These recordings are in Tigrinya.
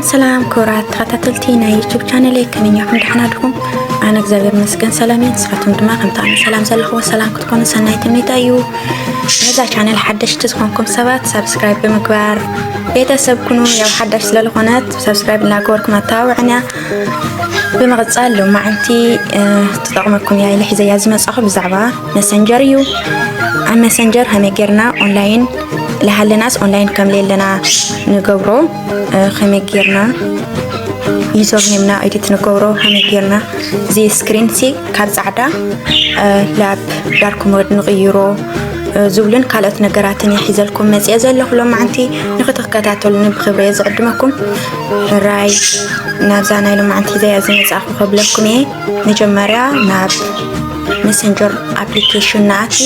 ሰላም ክቡራት ተኸታተልቲ ናይ ዩቱብ ቻነለይ፣ ከመይ ኢኹም? ደሓና ዲኹም? ኣነ እግዚኣብሔር ይመስገን ሰላም እየ። ንስኻትኩም ድማ ከምቲ ኣነ ሰላም ዘለኹዎ ሰላም ክትኮኑ ሰናይ ትምኒተይ እዩ። ነዛ ቻነል ሓደሽቲ ዝኾንኩም ሰባት ሳብስክራይብ ብምግባር ቤተሰብ ኩኑ። ያው ሓዳሽ ስለዝኾነት ሳብስክራይብ እናገበርኩም ኣተባብዑና። ብምቕጻል ሎማዓንቲ፣ እ፣ ትጠቕመኩም እያ ኢለ ሒዘያ ዝመጻኹ ብዛዕባ መሰንጀር እዩ። ኣብ መሰንጀር ከመይ ጌርና ኦንላይን፣ ለሃለናስ ኦንላይን ከም ለየለና ንገብሮ፣ እ፣ ከመይ ጌርና ዩዘር ኔምና ኤዲት ንገብሮ፣ ከመይ ጌርና እዚ ስክሪን ሲ ካብ ጻዕዳ፣ እ፣ ላብ ዳርክ ሞድ ንቕይሮ፣ እ፣ ዝብሉን ካልኦት ነገራትን እየ ሒዘልኩም መጽየ ዘለኹ። ሎማዓንቲ ንክትከታተሉኒ ብክብሪ እየ ዝዕድመኩም። ሕራይ ናብዛ ናይ ሎማዓንቲ ሒዘያ ዝመጻኹ ከብለኩም እየ። መጀመርያ ናብ መሰንጀር ኣፕሊኬሽን ንኣቲ።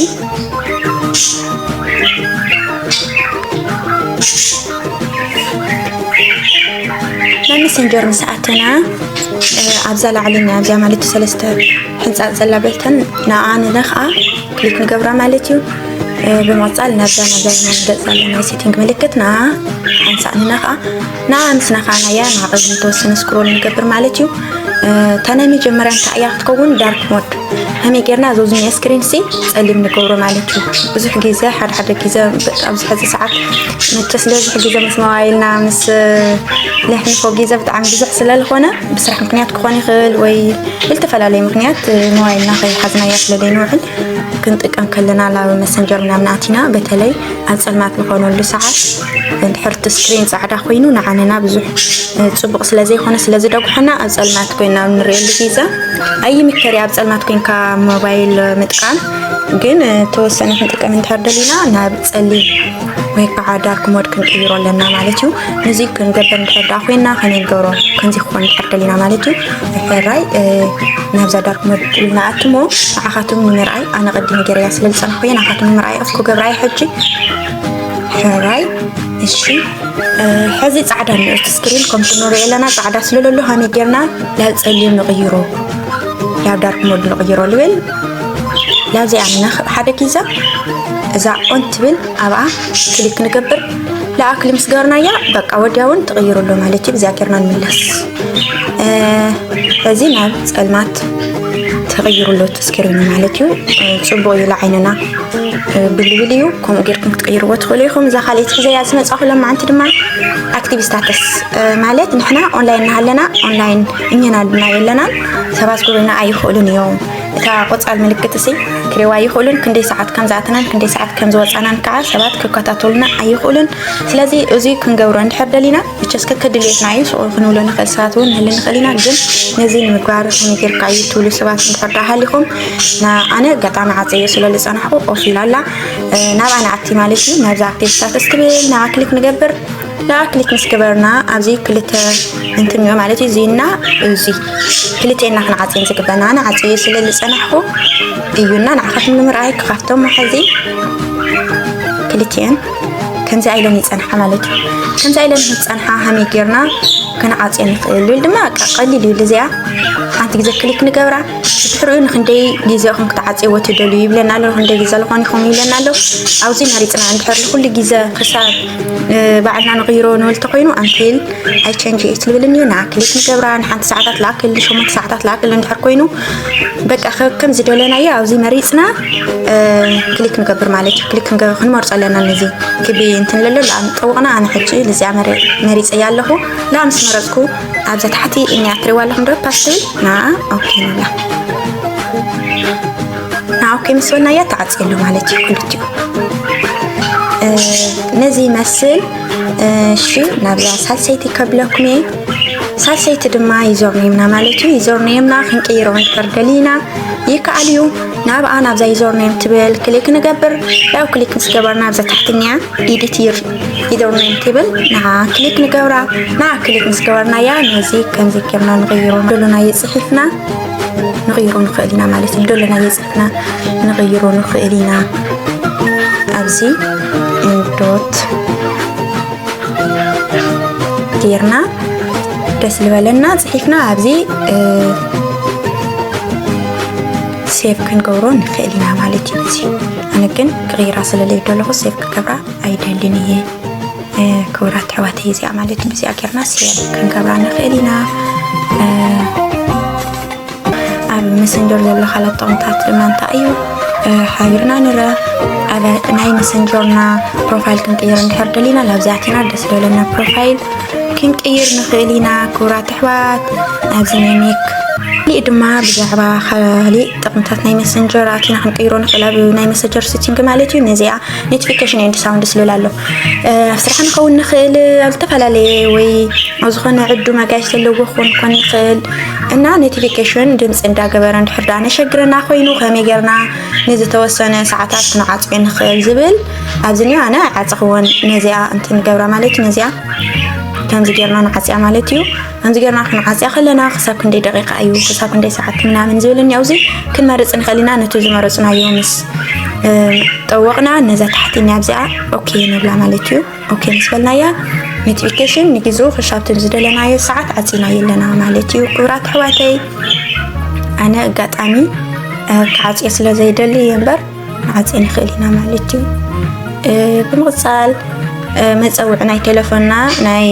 ናብ መሰንጀር ምስ ኣተና፣ እ፣ ኣብዛ ላዕሊ ኣብዚኣ ማለት እዩ ሰለስተ ሕንጻጽ ዘላ በተን ንኣ ንነኽኣ ክሊክ ንገብራ ማለት እዩ። እ፣ ብምቕጻል ናብዛ ናብዛ የማን ገጽ ዘላ ናይ ሴቲንግ ምልክት ንኣ ሓንሳእ ንነኽኣ። ንኣ ምስ ነኻእናያ ንዓ ቅድሚ ተወሰነ ስክሮል ንገብር ማለት እዩ። እ፣ እታ ናይ መጀመርያ እንታይ እያ ክትከውን? ዳርክ ሞድ። ከመይ ጌርና እዚ ኣብዚ ስክሪን ሲ ጸሊም ንገብሮ ማለት እዩ። ብዙሕ ግዜ፣ ሓደ ሓደ ግዜ፣ ኣብዚ ሕዚ ሰዓት መቸስ ዝበዝሕ ግዜ ምስ ሞባይልና ምስ ነሕልፎ ግዜ ብጣዕሚ ብዙሕ ስለ ዝኾነ፣ ብስራሕ ምክንያት ክኾን ይኽእል ወይ ብዝተፈላለየ ምክንያት ሞባይልና ከይሓዝናዮ ስለ ዘይንውዕል፣ ክንጥቀም ከለና ናብ መሰንጀር ምናምን ኣቲና፣ በተለይ ኣብ ጸልማት ዝኾነሉ ሰዓት፣ እንድሕር እቲ ስክሪን ጻዕዳ ኮይኑ ንዓንና ብዙሕ፣ እ፣ ጽቡቕ ስለ ዘይኮነ፣ ስለ ዝደጉሐና፣ ኣብ ጸልማት ኮይና ኣብ ንርእየሉ ግዜ ኣይምከር እዩ። ኣብ ጸልማት ኮይንካ ሞባይል ምጥቃም፣ ግን፣ እ፣ ተወሰነ ክንጥቀም እንድሕር ደሊና ናብ ጸሊም ወይ ከዓ ዳርክ ሞድ ክንቅይሮ ኣለና ማለት እዩ። ነዚ ክንገብር እንድሕር ደኣ ኮይና ከመይ ንገብሮ? ከምዚ ክኾን እንድሕር ደሊና ማለት እዩ። ሕራይ፣ እ፣ ናብዛ ዳርክ ሞድ ንኣትሞ ንዓኻትኩም ንምርኣይ ኣነ ቀዲመ ገይረያ ስለ ዝጸናሕኩ እየ። ንዓኻትኩም ንምርኣይ ኦፍ ክገብራ እየ ሕጂ። ሕራይ፣ እሺ፣ እ፣ ሕዚ ጻዕዳ ንእቲ ስክሪን ከምቲ ንሪኦ ኣለና ጻዕዳ ስለ ዘሎ ከመይ ጌርና ናብ ጸሊም ንቕይሮ? ናብ ዳርክ ሞድ ንቕይሮ ልብል። ላብዚኣ ንነኽ ሓደ ግዜ እዛ ኦን ትብል ኣብኣ ክሊክ ንገብር። ለኣክሊ ምስ ገበርናያ በቃ ወዲያውን ትቕይሩ ኣሎ ማለት እዩ። ብዚኣ ጌርና ንምለስ። እ፣ እዚ ናብ ጸልማት ተቐይሩ ኣሎ እቲ ስክሪኑ ማለት እዩ። እ፣ ጽቡቕ እዩ ንዓይንና፣ እ፣ ብልብል እዩ። ከምኡ ጌርኩም ክትቕይርዎ ትኽእሉ ኢኹም። እዛ ካልኣይቲ ሒዘያ ዝመጻኹ ሎማዓንቲ ድማ ኣክቲቭ ስታተስ፣ እ፣ ማለት ንሕና ኦንላይን እናሃለና ኦንላይን እኛና ድማ የለናን፣ ሰባት ክርእዩና ኣይኽእሉን እዮም። እታ ቆጻል ምልክት እሲ ክሪዋ ኣይኽእሉን። ክንደይ ሰዓት ከም ዝኣተናን ክንደይ ሰዓት ከም ዝወጻናን ከዓ ሰባት ክከታተሉና ኣይኽእሉን። ስለዚ እዚ ክንገብሮ እንድሕር ደሊና፣ መቸስ ከከድልየትና እዩ፣ ሽዑ ክንብሎ ንኽእል ሰባት እውን ንህሊ ንኽእል ኢና። ግን ነዚ ንምግባር ከመይ ጌርካ እዩ ትብሉ ሰባት እንድሕር ደኣ ሃሊኹም፣ ና-፣ ኣነ ኣጋጣሚ ዓፀዮ ስለ ዝጸናሕኩ ኦፍ ኢላ ኣላ። እ፣ ናብኣ ንኣቲ ማለት እዩ። ናብዛ ኣክቲቭ ስታተስ ትብል ናብኣ ክሊክ ንገብር። ንኣ ክሊክ ምስ ገበርና ኣብዚ ክልተ እንትን እኒኦ ማለት እዩ። እዚና እዚ ክልተ ኢና ክንዓጽየን ዝግበና። ኣነ ዓጽየ ስለ ዝጸናሕኩ እዩና ንዓኻትኩም ንምርኣይ ክኸፍቶም። ሕዚ ክልቲኤን ከምዚ ኢለን ይጸንሓ ማለት እዩ። ከምዚ ኢለን ዝጸንሓ ከመይ ጌርና ክንዓጽየን ንኽእል? ልብል ድማ በቃ ቀሊል እዩ። እዚኣ ሓንቲ ግዜ ክሊክ ንገብራ። ድሕሪኡ ንክንደይ ግዜ ኢኹም ክትዓጽይዎ ትደልዩ ይብለና ኣሎ። ንክንደይ ግዜ ዝኾን ኢኹም ይብለና ኣሎ። ኣብዚ መሪጽና እንድሕር ንኹሉ ግዜ ክሳብ፣ እ፣ ባዕልና ንቕይሮ ንብል ተኾይኑ፣ ኣንቲል ኣይ ቸንጅ ኢት ልብልን እዩ። ንዓ ክሊክ ንገብራ፣ ንሓንቲ ሰዓታት ለኣክል፣ ንሸሞንተ ሰዓታት ለኣክል እንድሕር ኮይኑ፣ በቃ ከ-፣ ከም ዝደለናዮ ኣብዚ መሪጽና፣ እ፣ ክሊክ ንገብር ማለት እዩ። ክሊክ ንገ-፣ ክንመርጾ ኣለና ነዚ ክቢ እንትን ለሎ፣ ለኣ ጠውቕና፣ ኣነ ሕጂ ልዚኣ መሪ-፣ መሪጸያ ኣለኹ። ለኣ ምስ መረጽኩ፣ ኣብዛ ታሕቲ እኒኣ ትሪእዋ ኣለኹም ዶ? ፓስት ትብል? ንዓ ኦኬ ንብላ። ንዓ ኦኬ ምስ በልናያ ተዓጽየሉ ማለት እዩ ክልቲኡ። እ፣ ነዚ ይመስል። እ፣ እሺ፣ ናብዛ ሳልሰይቲ ከብለኩም እየ። ሳልሰይቲ ድማ ዩዘር ኔምና ማለት እዩ። ዩዘር ኔምና ክንቅይሮ እንድሕር ደሊና ይከኣል እዩ። ናብኣ ናብዛ ዩዘር ኔም ትብል ክሊክ ንገብር። ያው ክሊክ ምስ ገበርና ኣብዛ ታሕትኛ ኤዲት ዩር ዩዘር ኔም ትብል ንዓ ክሊክ ንገብራ። ንዓ ክሊክ ምስ ገበርናያ ነዚ ከምዚ ጌርና ንቕይሮ። ደሎናዮ ጽሒፍና ንቕይሮ ንኽእል ኢና ማለት እዩ። ደሎናዮ ጽሒፍና ንቕይሮ ንኽእል ኢና። ኣብዚ ዶት ጌርና ደስ ዝበለና ጽሒፍና ኣብዚ፣ እ፣ ሴቭ ክንገብሮ ንኽእል ኢና ማለት እዩ። እዚ ኣነ ግን ክቕይራ ስለ ዘይደለኹ ሴቭ ክገብራ ኣይደልን እየ። እ፣ ክቡራት ኣሕዋተይ፣ እዚኣ ማለት እዩ። እዚኣ ጌርና ሴቭ ክንገብራ ንኽእል ኢና። ኣብ መሰንጀር ዘሎ ካልኦት ጥቕምታት ድማ እንታይ እዩ? ሓቢርና ንረ ኣብ ናይ መሰንጀርና ፕሮፋይል ክንቅይር እንድሕር ደሊና፣ ላብዚ ኣቲና ደስ ዝበለና ፕሮፋይል ክንቅይር ንኽእል ኢና። ክቡራት ኣሕዋት፣ ኣብዚ ናይ ሜክ፣ ካልእ ድማ ብዛዕባ ካልእ ጥቕምታት ናይ መሰንጀር ኣቲና ክንቅይሮ ንኽእል፣ ኣብ ናይ መሰንጀር ሴቲንግ ማለት እዩ። ነዚኣ ኖቲፊኬሽን ኤንድ ሳውንድ ዝብል ኣሎ። ኣብ ስራሕ ንኸውን ንኽእል፣ ኣብ ዝተፈላለየ ወይ ኣብ ዝኾነ ዕዱም ኣጋይሽ ዘለዎ ክኾን ክኾን ይኽእል እና ኖቲፊኬሽን ድምፂ እንዳገበረ እንድሕር ደኣ ነሸግረና ኮይኑ ከመይ ጌርና ንዝተወሰነ ሰዓታት ክንዓፅዮ ንኽእል ዝብል ኣብዚ እኒኦ። ኣነ ኣይዓፀኽዎን፣ ነዚኣ እንትን ገብራ ማለት እዩ። ነዚኣ ከምዚ ጌርና ንዓፅያ ማለት እዩ። ከምዚ ጌርና ክንዓፅያ ከለና ክሳብ ክንደይ ደቂቃ እዩ፣ ክሳብ ክንደይ ሰዓት ምናምን ዝብል እኒኦ። ኣብዚ ክንመርፅ ንኽእል ኢና። ነቲ ዝመረፅናዮ ምስ ጠወቕና ነዛ ታሕቲ እኒኣ ኣብዚኣ ኦኬ ንብላ ማለት እዩ። ኦኬ ምስ በልናያ፣ ኖቲፊኬሽን ንጊዜኡ ክሻብቲ ዝደለናዮ ሰዓት ዓፂናዮ ኣለና ማለት እዩ። ክቡራት ኣሕዋተይ፣ ኣነ ኣጋጣሚ ክዓፅዮ ስለ ዘይደሊ እየ እምበር ዓፂ ንኽእል ኢና ማለት እዩ። ብምቕፃል መፀውዒ ናይ ቴሌፎንና ናይ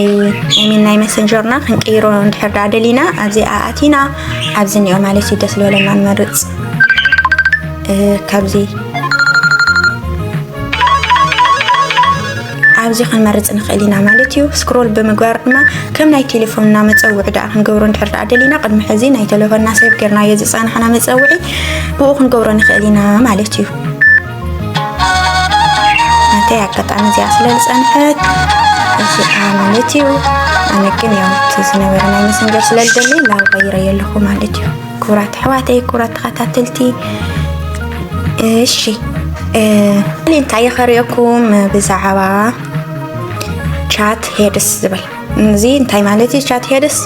ሚን ናይ መሰንጀርና ክንቅይሮ እንድሕር ደኣ ደሊና ኣብዚ ኣኣቲና ኣብዚ እኒኦ ማለት እዩ። ደስ ዝበለና ንመርፅ። ካብዚ ኣብዚ ክንመርፅ ንኽእል ኢና ማለት እዩ። ስክሮል ብምግባር ድማ ከም ናይ ቴሌፎንና መፀውዒ ደኣ ክንገብሮ እንድሕር ደኣ ደሊና፣ ቅድሚ ሕዚ ናይ ቴሌፎንና ሴቭ ጌርናዮ ዝፀናሕና መፀውዒ ብኡ ክንገብሮ ንኽእል ኢና ማለት እዩ። ናተይ ኣጋጣሚ እዚኣ ስለ ዝፀንሐት እዚኣ ማለት እዩ። ኣነ ግን ያው እቲ ዝነበረ ናይ መሰንጀር ስለ ዝደሊ ላው ቀይረዮ ኣለኹ ማለት እዩ። ክቡራት ኣሕዋተይ፣ ክቡራት ተኸታተልቲ፣ እሺ፣ እ፣ እንታይ እየ ከርእየኩም ብዛዕባ ቻት ሄድስ ዝብል? እዚ እንታይ ማለት እዩ ቻት ሄድስ?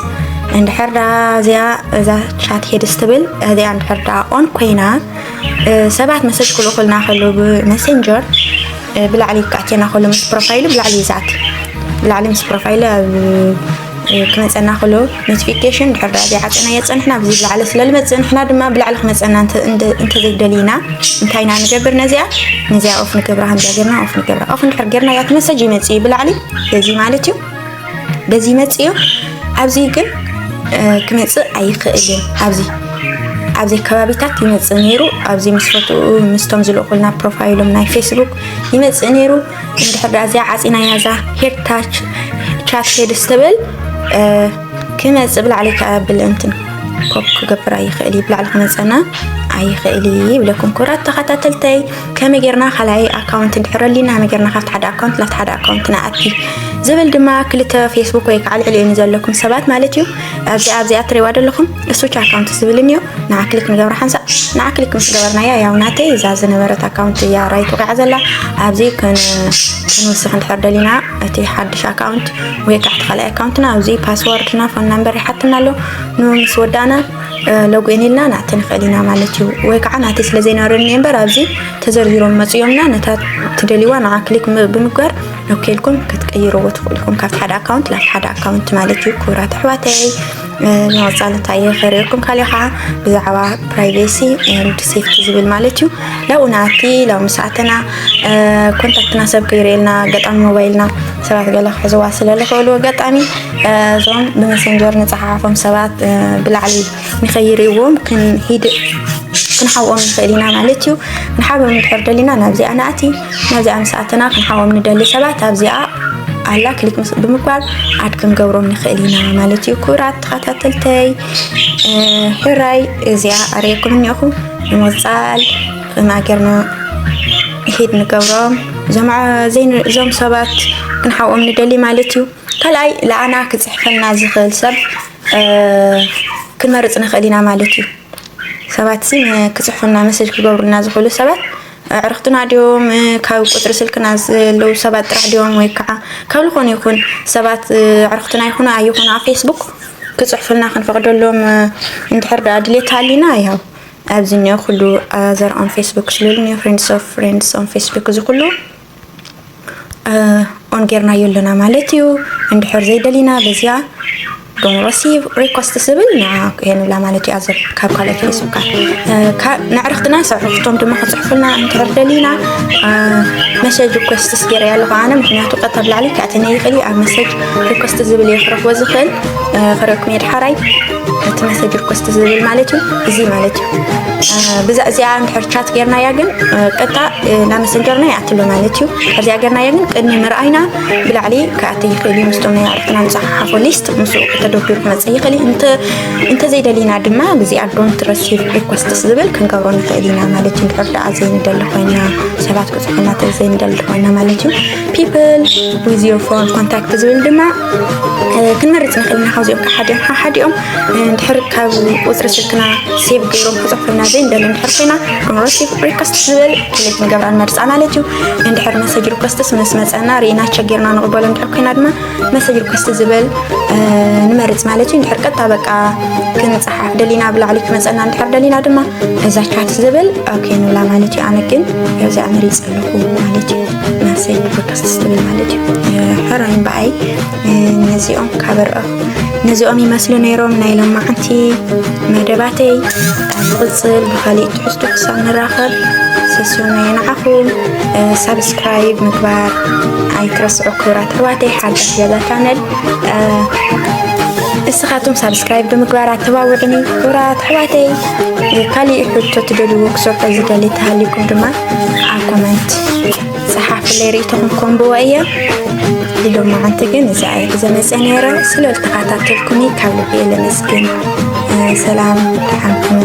እንድሕር ደኣ እዚኣ፣ እዛ ቻት ሄድስ ትብል እዚኣ እንድሕር ደኣ ኦን ኮይና፣ እ፣ ሰባት መሰጅ ክልእኹልና ከለዉ ብመሰንጀር፣ እ፣ ብላዕሊ ክኣትየና ከሎ ምስ ፕሮፋይሉ ብላዕሊ እዩ ዝኣቲ። ብላዕሊ ምስ ፕሮፋይሉ ኣብ፣ እ፣ ክመፀና ከሎ ኖቲፊኬሽን ድሕር ደኣ ዘይዓፀናዮ ፀንሕና ኣብዚ ብላዕሊ ስለ ዝመፅእ ንሕና ድማ ብላዕሊ ክመፀና እንተ-፣ እንተ-፣ እንተዘይደሊና እንታይ ኢና ንገብር? ነዚኣ፣ ነዚኣ ኦፍ ንገብራ፣ ከምዚኣ ጌርና ኦፍ ንገብራ። ኦፍ እንድሕር ጌርናያ እቲ መሰጅ ይመፅእ እዩ ብላዕሊ። በዚ ማለት እዩ። በዚ ይመፅእ እዩ። ኣብዚ ግን፣ እ፣ ክመፅእ ኣይኽእልን። ኣብዚ፣ ኣብዚ ከባቢታት ይመፅእ ነይሩ። ኣብዚ ምስ ፈትኡ፣ ምስቶም ዝልእኹልና ፕሮፋይሎም ናይ ፌስቡክ ይመፅእ ነይሩ። እንድሕር ደኣ እዚኣ ዓፂናያ፣ እዛ ሄድ ታች ቻት ሄድስ ትብል፣ እ፣ ክመፅእ ብላዕሊ ከብል እንትን ፖፕ ክገብር ኣይኽእል እዩ። ብላዕሊ ክመፀና ኣይኽእል እዩ ይብለኩም። ክቡራት ተኸታተልተይ፣ ከመይ ጌርና ካልኣይ ኣካውንት እንድሕር ኣሊና፣ ከመይ ጌርና ካብቲ ሓደ ኣካውንት ናብቲ ሓደ ኣካውንት ንኣቲ ዝብል ድማ ክልተ ፌስቡክ ወይ ከዓ ልዕሊኡ ንዘለኩም ሰባት ማለት እዩ። ኣብዚ፣ ኣብዚኣ ትሪእዋ ዘለኹም እሱች ኣካውንት ዝብል እኒኦ። ንዓ ክሊክ ንገብራ ሓንሳእ። ንዓ ክሊክ ምስ ገበርናያ፣ ያው ናተይ እዛ ዝነበረት ኣካውንት እያ ራይት ወቂዓ ዘላ። ኣብዚ ክን-፣ ክንውስኽ እንድሕር ደሊና እቲ ሓድሽ ኣካውንት ወይ ከዓ እቲ ካልኣይ ኣካውንትና ኣብዚ ፓስዋርድና ፎን ናምበር ይሓትና ኣሎ። ንኡ ምስ ወዳእና፣ እ፣ ሎግኢን ኢልና ናቲ ንኽእል ኢና ማለት እዩ። ወይ ከዓ ናቲ ስለ ዘይነበረኒ እምበር ኣብዚ ተዘርዚሮም መፅዮምና ነታ ትደልይዋ ንዓ ክሊክ ም-፣ ብምግባር ኦኬ ኢልኩም ክትቅይርዎ ትኽእሉ ኢኹም። ካብቲ ሓደ ኣካውንት ናብቲ ሓደ ኣካውንት ማለት እዩ። ክቡራት ኣሕዋተይ፣ እ፣ ንምቕፃል እንታይ እየ ከርእየኩም ካልእ ከዓ ብዛዕባ ፕራይቬሲ ኤንድ ሴፍቲ ዝብል ማለት እዩ። ናብኡ ንኣቲ፣ ላው ምስ ኣተና፣ እ፣ ኮንታክትና ሰብ ከይርእየልና፣ ኣጋጣሚ ሞባይልና ሰባት ገለ ክሕዝዋ ስለ ዝኽእሉ፣ ኣጋጣሚ፣ እ፣ እዞም ብመሰንጀር ንፀሓሓፎም ሰባት፣ እ፣ ብላዕሊ ንኸይርእይዎም ክንሂድ፣ ክንሓብኦም ንኽእል ኢና ማለት እዩ። ክንሓብኦም እንድሕር ደሊና ናብዚኣ ንኣቲ። ናብዚኣ ምስ ኣተና ክንሓብኦም ንደሊ ሰባት ኣብዚኣ ኣላ ክሊክ ምስ፣ ብምግባር ኣድ ክንገብሮም ንኽእል ኢና ማለት እዩ። ክቡራት ተኸታተልተይ፣ እ፣ ሕራይ እዚኣ ኣርእየኩም እኒኦኹ። ንምቕፃል ከምኣ ጌርና ሄድ ንገብሮም። እዞም ዓ-፣ ዘይን-፣ እዞም ሰባት ክንሓብኦም ንደሊ ማለት እዩ። ካልኣይ፣ ለኣና ክፅሕፈልና ዝኽእል ሰብ፣ እ፣ ክንመርፅ ንኽእል ኢና ማለት እዩ። ሰባት ሲ፣ እ፣ ክፅሕፉልና፣ መሰጅ ክገብሩልና ዝኽእሉ ሰባት፣ እ፣ ኣዕርኽትና ድዮም፣ እ፣ ካብ ቁፅሪ ስልክና ዘለዉ ሰባት ጥራሕ ድዮም፣ ወይ ከዓ ካብ ዝኾነ ይኹን ሰባት፣ እ፣ ኣዕርኽትና ይኹኑ ኣይኹኑ ኣብ ፌስቡክ ክፅሕፉልና ክንፈቕደሎም፣ እ፣ እንድሕር ደኣ ድሌት ሃሊና፣ ያው ኣብዚ እኒኦ ኩሉ፣ እ፣ ዘርኦም ፌስቡክ ስለሉ እኒኦ፣ ፍሬንድስ ኦፍ ፍሬንድስ ኦን ፌስቡክ እዚ ኩሉ ኦን ጌርናዮ ኣለና ማለት እዩ። እንድሕር ዘይደሊና በዚኣ ዶን ረሲቭ ሪኮስት ዝብል ንዓ ንብላ ማለት እዩ። ኣዘር ካብ ካልኦት ፌስቡካት ንዕርክትና ሰብዕክቶም ድማ ክፅሕፉልና እንተር ደሊና መሰጅ ሪኮስትስ ገይረ ኣለኹ ኣነ። ምክንያቱ ቀጥታ ብላዕሊ ክኣተነ ይኽእል እዩ። ኣብ መሰጅ ሪኮስት ዝብል እየ ክረኽቦ ዝኽእል። ክረኩም የድሓራይ እቲ መሰጅ ሪኮስት ዝብል ማለት እዩ። እዚ ማለት እዩ። ብዛ እዚኣ እንድሕር ቻት ጌርናያ ግን ቀጥታ ናብ መሰንጀርና ይኣትሎ ማለት እዩ። እዚኣ ጌርናያ ግን ቅድሚ ምርኣይና ብላዕሊ ክኣቲ ይኽእል እዩ። ምስቶም ናይ ኣዕርክትና ንፀሓሓፎ ሊስት ምስኡ ከተደቢሩ ክመፅእ ይኽእል እዩ። እንተ እንተዘይደሊና ድማ ብዚኣ ዶንት ረሲቭ ሪኮስትስ ዝብል ክንገብሮ ንኽእል ኢና ማለት እዩ። እንድሕር ደኣ ዘይንደሊ ኮይና ሰባት ክፅሑና ዘይንደሊ ኮይና ማለት እዩ። People with your phone contact ዝብል ድማ ክንመርፅ ንኽእል ኢና። ካብዚኦም ከሓዲኦም ሓሓዲኦም እንድሕር ካብ ቁፅሪ ስልክና ሴቭ ገይሮም ክፅሑና ዘይንደሊ እንድሕር ኮይና ዶንት ረሲቭ ሪኮስት ዝብል ክሊክ ንገብራ ንመርፃ ማለት እዩ። እንድሕር መሰጅ ሪኮስትስ ምስ መፀና ርኢና ቸጊርና ንቕበሎ እንድሕር ኮይና ድማ መሰጅ ሪኮስት ዝብል ንመርፅ ማለት እዩ። እንድሕር ቀጥታ በቃ ክንፀሓፍ ደሊና ብላዕሊ ክመፀና እንድሕር ደሊና ድማ እዛ ቻት ዝብል ኦኬ ንብላ ማለት እዩ። ኣነ ግን እዚኣ መሪፅ ኣለኹ ማለት እዩ። መሰጅ ሪኮስት ዝብል ማለት እዩ። ሕራይ በኣይ ነዚኦም ካበርኦ ነዚኦም ይመስሉ ነይሮም ናይ ሎማዓንቲ መደባተይ። ይቕፅል ብኻሊእ ትሕዝቶ ክሳብ ንራኸብ ሰስዮና የንዓኹም። ሳብስክራይብ ምግባር ኣይትረስዑ ክቡራት ኣሕዋተይ። ሓዳሽ ገዛ ቻነል እስኻቱም ሳብስክራይብ ብምግባር ኣተባብዑኒ ክቡራት ኣሕዋተይ። ካሊእ ሕቶ ትደልይዎ ክሰርሖ ዝደሊ ተሃሊኩም ድማ ኣብ ኮመንት ፀሓፉለይ። ርኢቶኹም ከንብቦ እየ። ሎማዓንቲ ግን እዚኣ እየ ሒዘ መፀ ነይረ። ስለ ዝተኸታተልኩኒ ካብ ልቢ እየ ለመስግን። ሰላም ደሓንኩም።